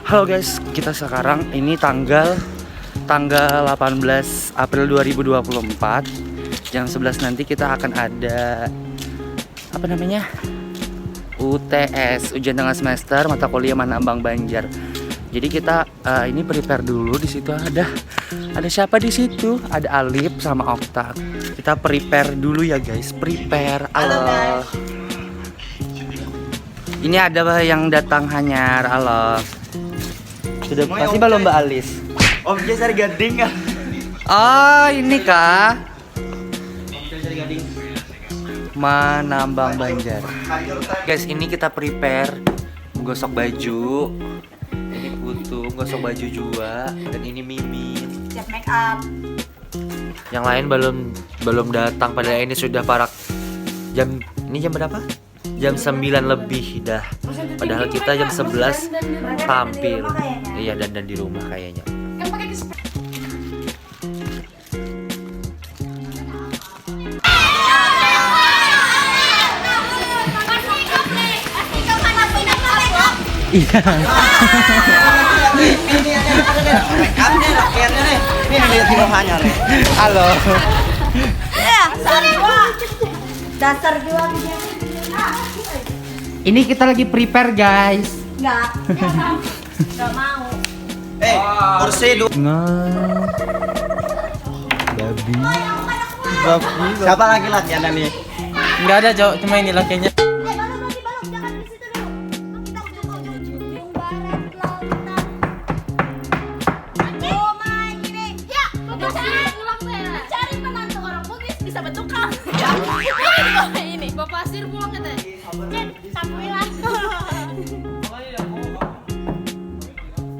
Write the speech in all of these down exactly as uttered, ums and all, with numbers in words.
Halo guys, kita sekarang ini tanggal tanggal delapan belas April dua ribu dua puluh empat. Jam sebelas nanti kita akan ada apa namanya? U T S, ujian tengah semester, mata kuliah Manambang Banjar. Jadi kita eh, ini prepare dulu. Di situ ada ada siapa di situ? Ada Alip sama Okta. Kita prepare dulu ya guys, prepare. Halo, halo. Guys. Ini ada yang datang hanyar. Halo. Sudah pasti belum Mbak Alis. Om Jay Sari Gading kah? Oh, ini kah? Manambang Banjar. Guys, ini kita prepare menggosok baju. Ini Putu menggosok baju juga, dan ini Mimin. Siap make up. Yang lain belum belum datang, padahal ini sudah parak jam, ini jam berapa? Jam sembilan lebih dah. Padahal kita jam sebelas tampil. Iya, dandan di rumah kayaknya. Kan pakai Iya. Ini lihat di mukanya nih. Halo. Dasar dua. Ini kita lagi prepare, guys. Enggak. Enggak mau. Eh, kursi dulu. Nah. Babi. Babi. Siapa lagi latihan nih? Enggak ada, Cok. Cuma ini latihannya. Mencari menantu orang Bugis bisa bertukar. Ini, bawa pasir pulang katanya. Jen, sapuilah.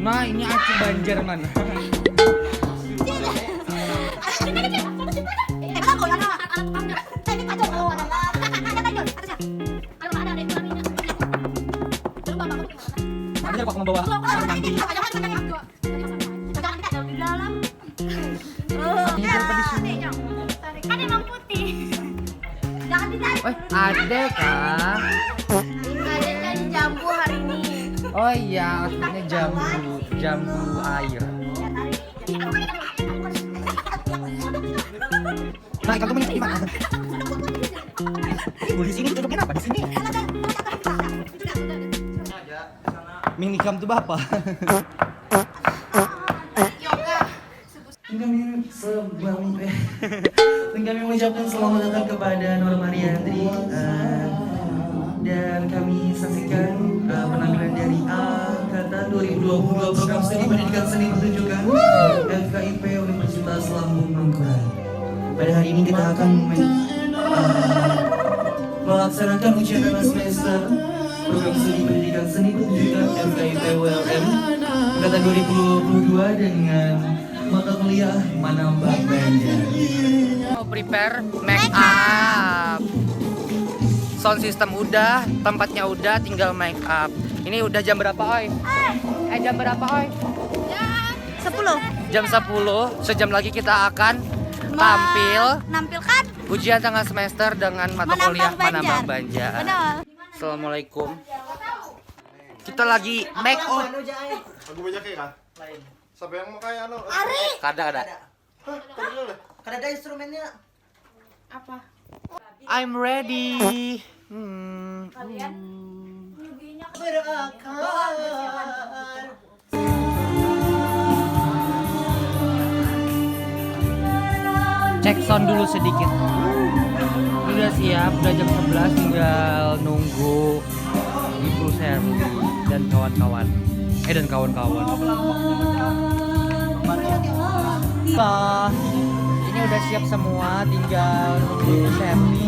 Nah, ini acu Banjar mana? Ada kok membawa. Ada emang putih. Jangan ditarik. Eh, ada kah? Ada kan jambu hari ini. Oh iya, maksudnya jambu, jambu air. Nah, ikan tuh banyak, Iwan. Di sini cocoknya apa? Di sini. Minikam tuh bapak. Kami sebelum eh, dan kami mengucapkan selamat datang kepada Nur Mariandri, eh, dan kami saksikan eh, penampilan dari Angkatan dua ribu dua puluh dua Program Studi Pendidikan Seni Pertunjukan F K I P Universitas Lambung Mangkurat. Pada hari ini kita akan men- eh, melaksanakan ujian tengah semester Program Studi Pendidikan Seni Pertunjukan F K I P U L M Angkatan dua ribu dua puluh dua dengan mata kuliah Manambang Banjar. Mau prepare make up. Sound system udah, tempatnya udah, tinggal make up. Ini udah jam berapa, oi? Eh, jam berapa, oi? Sepuluh. Jam sepuluh, sejam lagi kita akan tampil. Menampilkan ujian tengah semester dengan mata kuliah Manambang Banjar. Benar. Assalamualaikum. Kita lagi make up. Aku banyak ya kah? Lain. Siapa yang mau kayak anu? Ari. Kada, kada. Hah? Kada dulu lah. Kada ada instrumennya. Apa? I'm ready. Hmm. Kalian? Hmm. Berakar. Cek sound dulu sedikit. Udah siap, udah jam sebelas, tinggal nunggu Ibu Serli dan kawan-kawan. Eh, dan kawan-kawan. Wah, ini udah siap semua, tinggal nunggu Ibu Serli.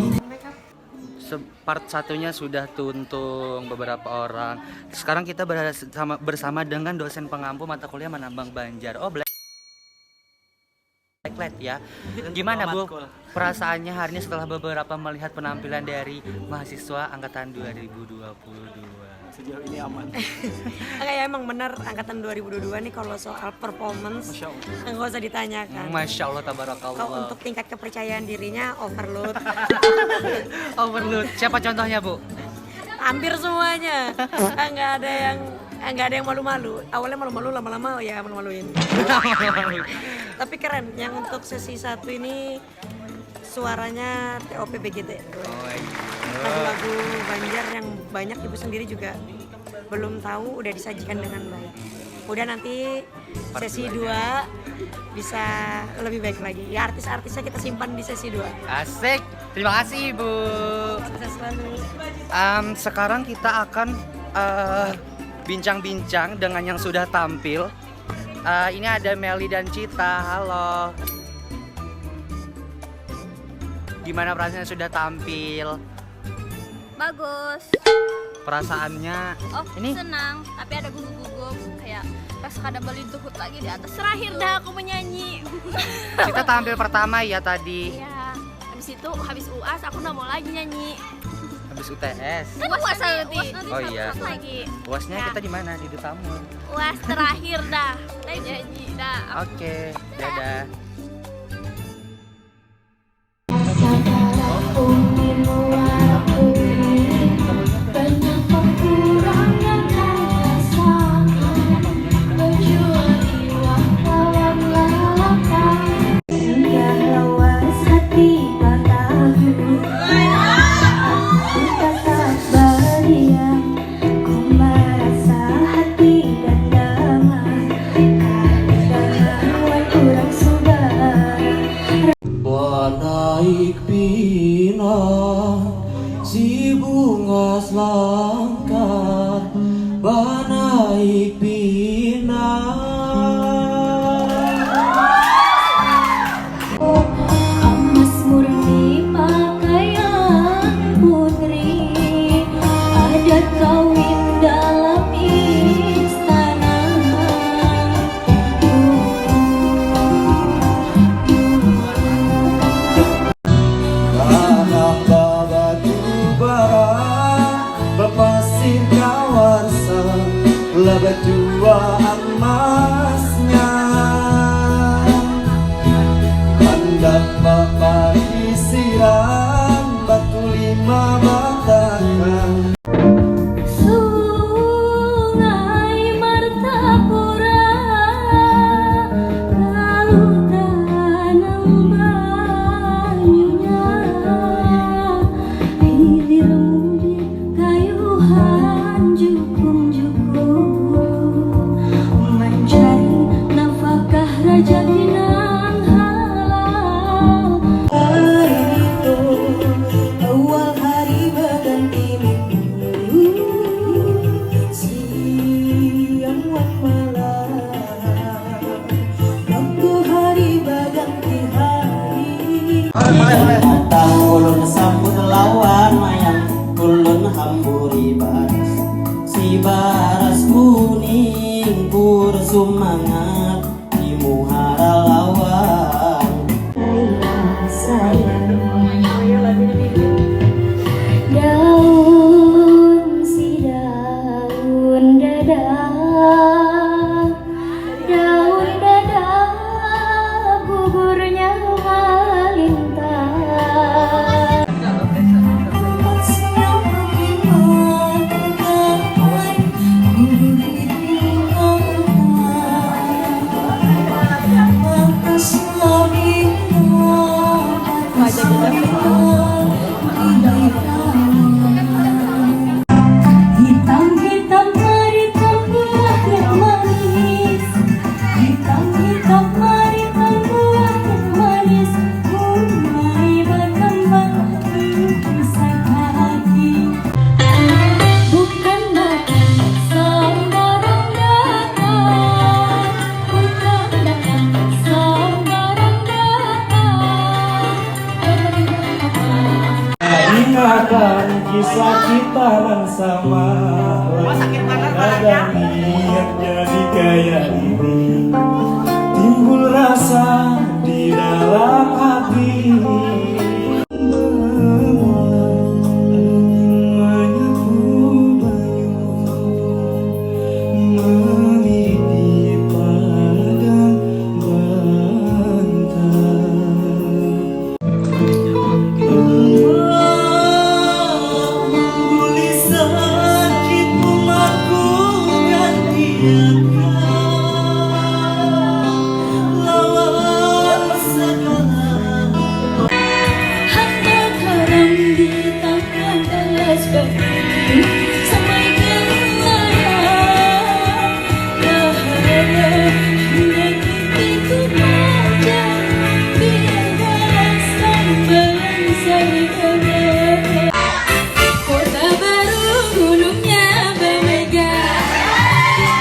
Se- part satunya sudah tuntung beberapa orang. Sekarang kita bersama, bersama dengan dosen pengampu mata kuliah Manambang Banjar. Oh, Black Light ya. Gimana, Bu? Perasaannya hari ini setelah beberapa melihat penampilan dari mahasiswa angkatan dua ribu dua puluh dua? Sejauh ini aman. Kayak emang bener angkatan dua ribu dua puluh dua nih kalau soal performance, Masya Allah, nggak usah ditanyakan. Masya Allah, tabarakallah. Kalau untuk tingkat kepercayaan dirinya overload. Overload. Siapa contohnya, Bu? Hampir semuanya. Nggak ada yang Eh, nggak ada yang malu-malu. Awalnya malu-malu, lama-lama ya malu-maluin. Tapi keren, yang untuk sesi satu ini suaranya T O P B G T. Oh, iya. Lagu-lagu Banjar yang banyak ibu sendiri juga belum tahu udah disajikan dengan baik. Udah nanti sesi dua bisa lebih baik lagi. Ya artis-artisnya kita simpan di sesi dua. Asik. Terima kasih, Ibu. Sukses selalu. Em, sekarang kita akan eh, bincang-bincang dengan yang sudah tampil. Eh, ini ada Meli dan Cita. Halo. Gimana perasaannya sudah tampil? Bagus. Perasaannya Oh, ini senang, tapi ada gugup-gugup kayak pas kada beli duhut lagi di atas. Terakhir dah aku menyanyi. Kita tampil pertama ya tadi. Ya, habis itu habis U A S aku nggak mau lagi nyanyi. Habis U T S. Kan puasa nanti. Oh, iya. Lagi. Uasnya Ya. Kita di mana? Di Dutamur. U A S terakhir dah. Kita nyanyi dah. Oke, dadah. Banaik pinang si bungas langkat, banaik pinang. Emas murni pakaian putri, adat kawin dalam istana. Anak babatu bara, bapasir kawarsa, lah bajua emasnya. Handak bapakisiran, batu lima batakan. Sungai Martapura, kalu tanam banyunya, hilir mudik kayuhan jukung-jukung, mancari nafkah rajaki nang halal. Hari itu awal hari baganti minggu, siang wan malam, waktu hari baganti hari. Datang ulun sambut lawan mayang, ulun hamburi baras, si baras kuning pur sumangat di muhara lawan. Sayang, daun si daun dadah, daun dadah gugurnya malintang. Hitam-hitam maritam buah yang manis. Hitam-hitam maritam buah yang manis. Mulai berkembang pusaka hati. Bukan datang sembarang datang. Bukan datang sembarang datang. Ingatan kisah kita nang sama, ada niat jadi kaya ini, timbul rasa di dalam hati. Menyapu banyu, mamipi padang bantar. Tulisan di pungakku. Kota Baru gunungnya bamega,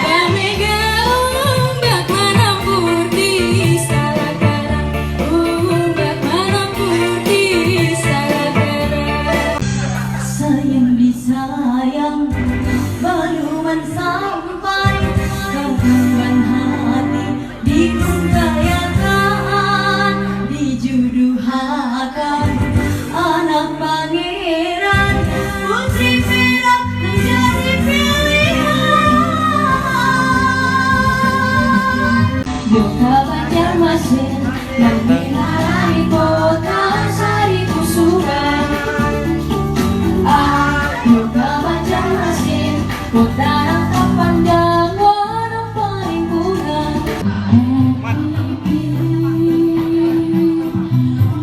bamega ombak manampur di Salakara, ombak manampur di Salakara. Sayang disayang, baluman sampai, kahangan hati dikuntayakan, dijuduhakan anak pangeran, putri perak menjadi pilihan. Kota Banjarmasin, nang dingarani kota sari kusuban. Ah, kota Banjarmasin, kota nang tapandang wan nang paling bunga.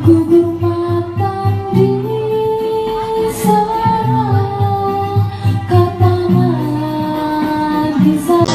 Gugur matan di sarang, kataman di sarang.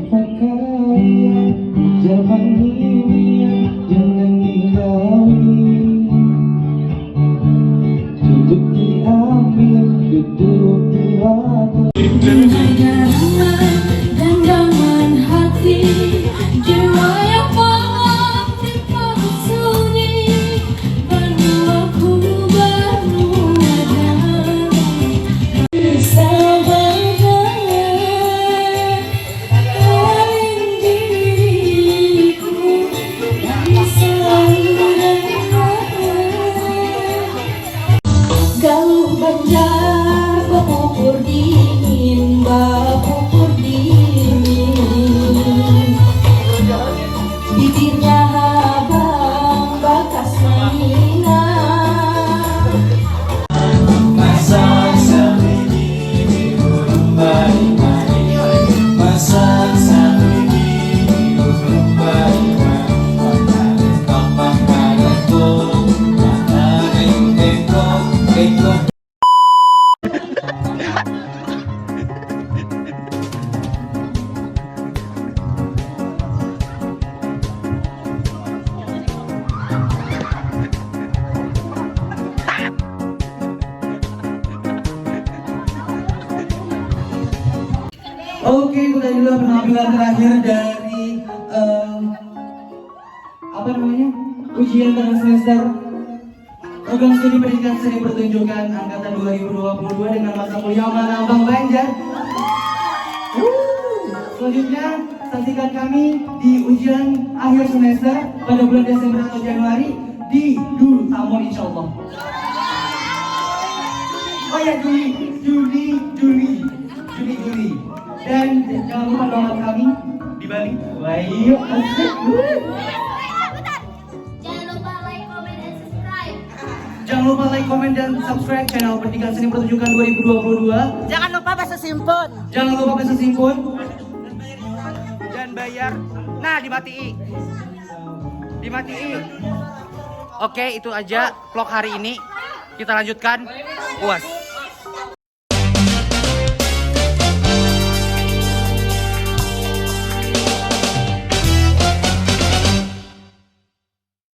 Pakaian zaman ini jangan digawi. Duduk diambil, duduk diambil. Denggangan hati, jiwa yang paham timpang sunyi, banuaku banua damai. Sabar, paling diriku bisa. Galuh Banjar bapupur dingin, bapupur dingin. Bibirnya habang bakas mainan. Masak sabini di ulun barimani, masak sabini di ulun barimani, makanan pang makanan tu, makanan bengkok, bengkok. Oke, itu tadi adalah penampilan terakhir dari, em, apa namanya, ujian tengah semester program studi pendidikan seni pertunjukan angkatan dua ribu dua puluh dua dengan mata kuliah Manabang Banjar. Wuh. Selanjutnya, saksikan kami di ujian akhir semester pada bulan Desember atau Januari di Dulu Tamon, insya Allah. Oh ya, Juli, Juli, Juli, Juli, Juli. Dan jangan lupa download kami di Bali. Wah, iya, asik. Wuh. Jangan lupa like, comment, and subscribe. Jangan lupa like, comment, dan subscribe channel Pendidikan Seni Pertunjukan dua ribu dua puluh dua. Jangan lupa bahasa simpun. Jangan lupa bahasa simpun. Dan bayar. Nah, dimatii. Dimatii. Oke, itu aja vlog hari ini. Kita lanjutkan. Puas.